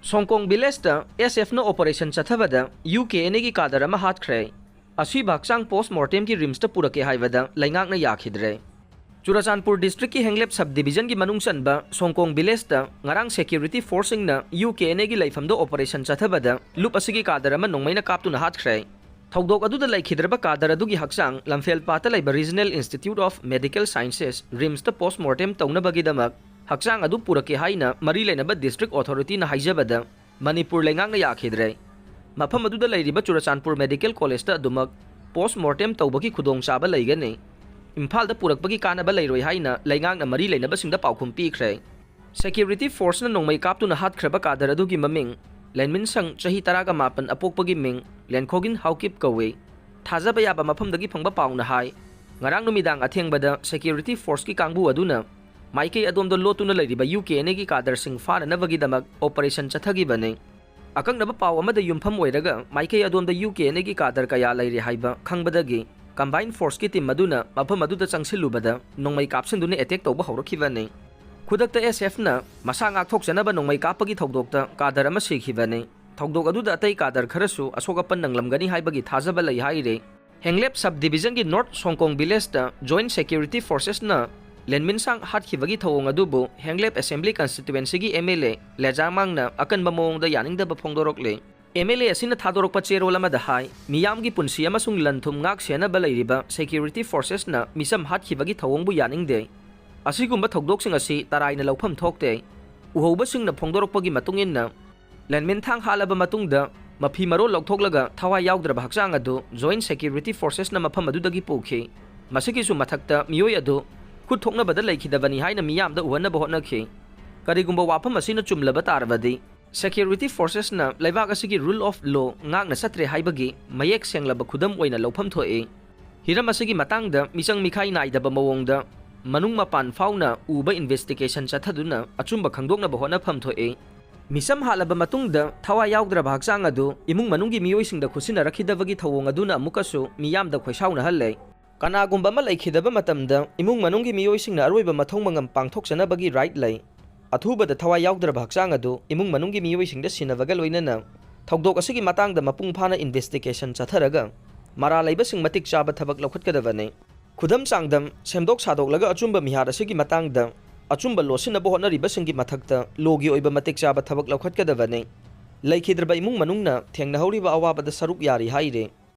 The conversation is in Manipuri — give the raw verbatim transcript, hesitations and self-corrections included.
ꯁꯣꯡꯀꯣꯡ ꯚꯤꯂꯦꯖꯇ ꯑꯦꯁ ꯑꯦꯐꯅ ꯑꯣꯄꯔꯦꯁꯟ ꯆꯠꯊꯕꯗ ꯌꯨ ꯀꯦ ꯑꯦꯟ ꯑꯦꯒꯤ ꯀꯥꯗꯔ ꯑꯃ ꯍꯥꯠꯈ꯭ꯔꯦ꯫ ꯑꯁꯤꯕ ꯍꯛꯆꯥꯡ ꯄꯣꯁ ꯃꯣꯔꯇꯦꯝꯒꯤ ꯔꯤꯝꯁꯇ ꯄꯨꯔꯛꯀꯦ ꯍꯥꯏꯕꯗ ꯂꯩꯉꯥꯛꯅ ꯌꯥꯈꯤꯗ꯭ꯔꯦ꯫ ꯆꯨꯔꯆꯥꯟꯄꯨꯔ ꯗꯤꯁꯇ꯭ꯔꯤꯛꯀꯤ ꯍꯦꯡꯂꯦꯞ ꯁꯕ ꯗꯤꯕꯤꯖꯟꯒꯤ ꯃꯅꯨꯡ ꯆꯟꯕ ꯁꯣꯡꯀꯣꯡ ꯚꯤꯂꯦꯖꯇ ꯉꯔꯥꯡ ꯁꯦꯀ꯭ꯌꯨꯔꯤꯇꯤ ꯐꯣꯔꯁꯁꯤꯡꯅ ꯌꯨ ꯀꯦ ꯑꯦꯟ ꯑꯦꯒꯤ ꯂꯩꯐꯝꯗ ꯑꯣꯄꯔꯦꯁꯟ ꯆꯠꯊꯕꯗ ꯂꯨꯞ ꯑꯁꯤꯒꯤ ꯀꯥꯗꯔ ꯑꯃ ꯅꯣꯡꯃꯩꯅ ꯀꯥꯞꯇꯨꯅ ꯍꯥꯠꯈ꯭ꯔꯦ꯫ ꯊꯧꯗꯣꯛ ꯑꯗꯨꯗ ꯂꯩꯈꯤꯗ꯭ꯔꯕ ꯀꯥꯗꯔ ꯑꯗꯨꯒꯤ ꯍꯛꯆꯥꯡ ꯂꯝꯐꯦꯜꯄꯥꯠꯇ ꯂꯩꯕ regional institute of medical sciences, ꯔꯤꯝꯁꯇ ꯄꯣꯁ ꯃꯣꯔꯇꯦꯝ ꯇꯧꯅꯕꯒꯤꯗꯃꯛ ꯍꯛꯆꯥꯡ ꯑꯗꯨ ꯄꯨꯔꯛꯀꯦ ꯍꯥꯏꯅ ꯃꯔꯤ ꯂꯩꯅꯕ ꯗꯤꯁꯇ꯭ꯔꯤꯛ ꯑꯣꯊꯣꯔꯤꯇꯤꯅ ꯍꯥꯏꯖꯕꯗ ꯃꯅꯤꯄꯨꯔ ꯂꯩꯉꯥꯛꯅ ꯌꯥꯈꯤꯗ꯭ꯔꯦ꯫ ꯃꯐꯝ ꯑꯗꯨꯗ ꯂꯩꯔꯤꯕ ꯆꯨꯔꯆꯥꯟꯄꯨꯔ ꯃꯦꯗꯤꯀꯦꯜ ꯀꯣꯂꯦꯖꯇ ꯑꯗꯨꯃꯛ ꯄꯣꯁ ꯃꯣꯔꯇꯦꯝ ꯇꯧꯕꯒꯤ ꯈꯨꯗꯣꯡꯆꯥꯕ ꯂꯩꯒꯅꯤ꯫ ꯏꯝꯐꯥꯜꯗ ꯄꯨꯔꯛꯄꯒꯤ ꯀꯥꯟꯅꯕ ꯂꯩꯔꯣꯏ ꯍꯥꯏꯅ ꯂꯩꯉꯥꯛꯅ ꯃꯔꯤ ꯂꯩꯅꯕꯁꯤꯡꯗ ꯄꯥꯎꯈꯨꯝ ꯄꯤꯈ꯭ꯔꯦ꯫ ꯁꯦꯀ꯭ꯌꯨꯔꯤꯇꯤ ꯐꯣꯔꯁꯅ ꯅꯣꯡꯃꯩ ꯀꯥꯞꯇꯨꯅ ꯍꯥꯠꯈ꯭ꯔꯕ ꯀꯥꯗꯔ ꯑꯗꯨꯒꯤ ꯃꯃꯤꯡ ꯂꯦꯟꯃꯤꯟꯁꯪ, ꯆꯍꯤ ꯇꯔꯥꯒ ꯃꯥꯄꯟ, ꯑꯄꯣꯛꯄꯒꯤ ꯃꯤꯡ ꯂꯦꯟꯈꯣꯒꯤꯟ ꯍꯥꯎꯀꯤꯞ ꯀꯧꯏ꯫ ꯊꯥꯖꯕ ꯌꯥꯕ ꯃꯐꯝꯗꯒꯤ ꯐꯪꯕ ꯄꯥꯎꯅ ꯍꯥꯏ, ꯉꯔꯥꯡ ꯅꯨꯃꯤꯗꯥꯡ ꯑꯊꯦꯡꯕꯗ ꯁꯦꯀ꯭ꯌꯨꯔꯤꯇꯤ ꯐꯣꯔꯁꯀꯤ ꯀꯥꯡꯕꯨ ꯑꯗꯨꯅ ꯃꯥꯏꯀꯩ ꯑꯗꯣꯝꯗ ꯂꯣꯠꯇꯨꯅ ꯂꯩꯔꯤꯕ ꯌꯨ ꯀꯦ ꯑꯦꯟ ꯑꯦꯒꯤ ꯀꯥꯗꯔꯁꯤꯡ ꯐꯥꯅꯅꯕꯒꯤꯗꯃꯛ ꯑꯣꯄꯔꯦꯁꯟ ꯆꯠꯊꯈꯤꯕꯅꯤ꯫ ꯑꯀꯛꯅꯕ ꯄꯥꯎ ꯑꯃꯗ ꯌꯨꯝꯐꯝ ꯑꯣꯏꯔꯒ ꯃꯥꯏꯀꯩ ꯑꯗꯣꯝꯗ ꯌꯨ ꯀꯦ ꯑꯦꯟ ꯑꯦꯒꯤ ꯀꯥꯗꯔ ꯀꯌꯥ ꯂꯩꯔꯦ ꯍꯥꯏꯕ ꯈꯪꯕꯗꯒꯤ ꯀꯝꯕꯥꯏꯟ ꯐꯣꯔꯁꯀꯤ ꯇꯤꯝ ꯑꯗꯨꯅ ꯃꯐꯝ ꯑꯗꯨꯗ ꯆꯪꯁꯤꯜꯂꯨꯕꯗ ꯅꯣꯡꯃꯩ ꯀꯥꯞꯁꯤꯟꯗꯨꯅ ꯑꯦꯇꯦꯛ ꯇꯧꯕ ꯍꯧꯔꯛꯈꯤꯕꯅꯤ꯫ ꯈꯨꯗꯛꯇ ꯑꯦꯁ ꯑꯦꯐꯅ ꯃꯁꯥ ꯉꯥꯛꯊꯣꯛꯆꯅꯕ ꯅꯣꯡꯃꯩ ꯀꯥꯞꯄꯒꯤ ꯊꯧꯗꯣꯛꯇ ꯀꯥꯗꯔ ꯑꯃ ꯁꯤꯈꯤꯕꯅꯤ꯫ ꯊꯧꯗꯣꯛ ꯑꯗꯨꯗ ꯑꯇꯩ ꯀꯥꯗꯔ ꯈꯔꯁꯨ ꯑꯁꯣꯛ ꯑꯄꯟ ꯅꯪꯂꯝꯒꯅꯤ ꯍꯥꯏꯕꯒꯤ ꯊꯥꯖꯕ ꯂꯩ ꯍꯥꯏꯔꯤ꯫ ꯍꯦꯡꯂꯦꯞ ꯁꯕ ꯗꯤꯕꯤꯖꯟꯒꯤ ꯅꯣꯔꯠ ꯁꯣꯡꯀꯣꯡ ꯚꯤꯂꯦꯖꯇ ꯖꯣꯏꯟꯠ ꯁꯦꯀ꯭ꯌꯨꯔꯤꯇꯤ ꯐꯣꯔꯁꯦꯁꯅ ꯂꯦꯟꯃꯤꯟꯁꯥꯡ ꯍꯥꯠꯈꯤꯕꯒꯤ ꯊꯧꯑꯣꯡ ꯑꯗꯨꯕꯨ ꯍꯦꯡꯂꯦꯞ ꯑꯦꯁꯦꯝꯕ꯭ꯂꯤ ꯀꯟꯁꯇꯤꯇ꯭ꯌꯨꯑꯦꯟꯁꯤꯒꯤ ꯑꯦꯝ ꯑꯦꯜ ꯑꯦ ꯂꯦꯖꯥꯃꯥꯡꯅ ꯑꯀꯟꯕ ꯃꯑꯣꯡꯗ ꯌꯥꯅꯤꯡꯗꯕ ꯐꯣꯡꯗꯣꯔꯛꯂꯤ꯫ ꯑꯦꯝ ꯑꯦꯜ ꯑꯦ ꯑꯁꯤꯅ ꯊꯥꯗꯣꯔꯛꯄ ꯆꯦꯔꯣꯜ ꯑꯃꯗ ꯍꯥꯏ, ꯃꯤꯌꯥꯝꯒꯤ ꯄꯨꯟꯁꯤ ꯑꯃꯁꯨꯡ ꯂꯟ ꯊꯨꯝ ꯉꯥꯛ ꯁꯦꯟꯅꯕ ꯂꯩꯔꯤꯕ ꯁꯦꯀ꯭ꯌꯨꯔꯤꯇꯤ ꯐꯣꯔꯁꯦꯁꯅ ꯃꯤꯆꯝ ꯍꯥꯠꯈꯤꯕꯒꯤ ꯊꯧꯑꯣꯡꯕꯨ ꯌꯥꯅꯤꯡꯗꯦ꯫ ꯑꯁꯤꯒꯨꯝꯕ ꯊꯧꯗꯣꯛꯁꯤꯡ ꯑꯁꯤ ꯇꯔꯥꯏꯅ ꯂꯧꯐꯝ ꯊꯣꯛꯇꯦ꯫ ꯎꯍꯧꯕꯁꯤꯡꯅ ꯐꯣꯡꯗꯣꯔꯛꯄꯒꯤ ꯃꯇꯨꯡ ꯏꯟꯅ, ꯂꯦꯟꯃꯤꯟꯊꯥꯡ ꯍꯥꯠꯂꯕ ꯃꯇꯨꯡꯗ ꯃꯐꯤ ꯃꯔꯣꯜ ꯂꯧꯊꯣꯛꯂꯒ ꯊꯋꯥꯏ ꯌꯥꯎꯗ꯭ꯔꯕ ꯍꯛꯆꯥꯡ ꯑꯗꯨ ꯖꯣꯏꯟꯠ ꯁꯦꯀ꯭ꯌꯨꯔꯤꯇꯤ ꯐꯣꯔꯁꯦꯁꯅ ꯃꯐꯝ ꯑꯗꯨꯗꯒꯤ ꯄꯨꯈꯤ꯫ ꯃꯁꯤꯒꯤꯁꯨ ꯃꯊꯛꯇ ꯃꯤꯑꯣꯏ ꯑꯗꯨ ꯈꯨꯠ ꯊꯣꯛꯅꯕꯗ ꯂꯩꯈꯤꯗꯕꯅꯤ ꯍꯥꯏꯅ ꯃꯤꯌꯥꯝꯗ ꯎꯍꯟꯅꯕ ꯍꯣꯠꯅꯈꯤ꯫ ꯀꯔꯤꯒꯨꯝꯕ ꯋꯥꯐꯝ ꯑꯁꯤꯅ ꯆꯨꯝꯂꯕ ꯇꯥꯔꯕꯗꯤ, ꯁꯦꯀ꯭ꯌꯨꯔꯤꯇꯤ ꯐꯣꯔꯁꯦꯁꯅ ꯂꯩꯕꯥꯛ ꯑꯁꯤꯒꯤ ꯔꯨꯜ ꯑꯣꯐ ꯂꯣ ꯉꯥꯛꯅ ꯆꯠꯇ꯭ꯔꯦ ꯍꯥꯏꯕꯒꯤ ꯃꯌꯦꯛ ꯁꯦꯡꯂꯕ ꯈꯨꯗꯝ ꯑꯣꯏꯅ ꯂꯧꯐꯝ ꯊꯣꯛꯏ꯫ ꯍꯤꯔꯝ ꯑꯁꯤꯒꯤ ꯃꯇꯥꯡꯗ ꯃꯤꯆꯪ ꯃꯤꯈꯥꯏ ꯅꯥꯏꯗꯕ ꯃꯑꯣꯡꯗ ꯃꯅꯨꯡ ꯃꯄꯥꯟ ꯐꯥꯎꯅ ꯎꯕ ꯏꯟꯚꯦꯁꯇꯤꯒꯦꯁꯟ ꯆꯠꯊꯗꯨꯅ ꯑꯆꯨꯝꯕ ꯈꯪꯗꯣꯛꯅꯕ ꯍꯣꯠꯅꯐꯝ ꯊꯣꯛꯏ꯫ ꯃꯤꯆꯝ ꯍꯥꯠꯂꯕ ꯃꯇꯨꯡꯗ ꯊꯋꯥꯏ ꯌꯥꯎꯗ꯭ꯔꯕ ꯍꯛꯆꯥꯡ ꯑꯗꯨ ꯏꯃꯨꯡ ꯃꯅꯨꯡꯒꯤ ꯃꯤꯑꯣꯏꯁꯤꯡꯗ ꯈꯨꯠꯁꯤꯟꯅꯔꯛꯈꯤꯗꯕꯒꯤ ꯊꯧꯑꯣꯡ ꯑꯗꯨꯅ ꯑꯃꯨꯛꯀꯁꯨ ꯃꯤꯌꯥꯝꯗ ꯈꯣꯏꯁꯥꯎꯅꯍꯜꯂꯦ꯫ ꯀꯅꯥꯒꯨꯝꯕ ꯑꯃ ꯂꯩꯈꯤꯗꯕ ꯃꯇꯝꯗ ꯏꯃꯨꯡ ꯃꯅꯨꯡꯒꯤ ꯃꯤꯑꯣꯏꯁꯤꯡꯅ ꯑꯔꯣꯏꯕ ꯃꯊꯧ ꯃꯉꯝ ꯄꯥꯡꯊꯣꯛꯆꯅꯕꯒꯤ ꯔꯥꯏꯠ ꯂꯩ꯫ ꯑꯊꯨꯕꯗ ꯊꯋꯥꯏ ꯌꯥꯎꯗ꯭ꯔꯕ ꯍꯛꯆꯥꯡ ꯑꯗꯨ ꯏꯃꯨꯡ ꯃꯅꯨꯡꯒꯤ ꯃꯤꯑꯣꯏꯁꯤꯡꯗ ꯁꯤꯟꯅꯕꯒ ꯂꯣꯏꯅꯅ ꯊꯧꯗꯣꯛ ꯑꯁꯤꯒꯤ ꯃꯇꯥꯡꯗ ꯃꯄꯨꯡ ꯐꯥꯅ investigation ꯆꯠꯊꯔꯒ ꯃꯔꯥꯜ ꯂꯩꯕꯁꯤꯡ ꯃꯇꯤꯛ ꯆꯥꯕ ꯊꯕꯛ ꯂꯧꯈꯠꯀꯗꯕꯅꯤ꯫ ꯈꯨꯗꯝ ꯆꯥꯡꯗꯝ ꯁꯦꯝꯗꯣꯛ ꯁꯥꯗꯣꯛꯂꯒ ꯑꯆꯨꯝꯕ ꯃꯤꯍꯥꯠ ꯑꯁꯤꯒꯤ ꯃꯇꯥꯡꯗ ꯑꯆꯨꯝꯕ ꯂꯣꯠꯁꯤꯟꯅꯕ ꯍꯣꯠꯅꯔꯤꯕꯁꯤꯡꯒꯤ ꯃꯊꯛꯇ ꯂꯣꯒꯤ ꯑꯣꯏꯕ ꯃꯇꯤꯛ ꯆꯥꯕ ꯊꯕꯛ ꯂꯧꯈꯠꯀꯗꯕꯅꯤ꯫ ꯂꯩꯈꯤꯗ꯭ꯔꯕ ꯏꯃꯨꯡ ꯃꯅꯨꯡꯅ ꯊꯦꯡꯅꯍꯧꯔꯤꯕ ꯑꯋꯥꯕꯗ ꯁꯔꯨꯛ ꯌꯥꯔꯤ ꯍꯥꯏꯔꯤ꯫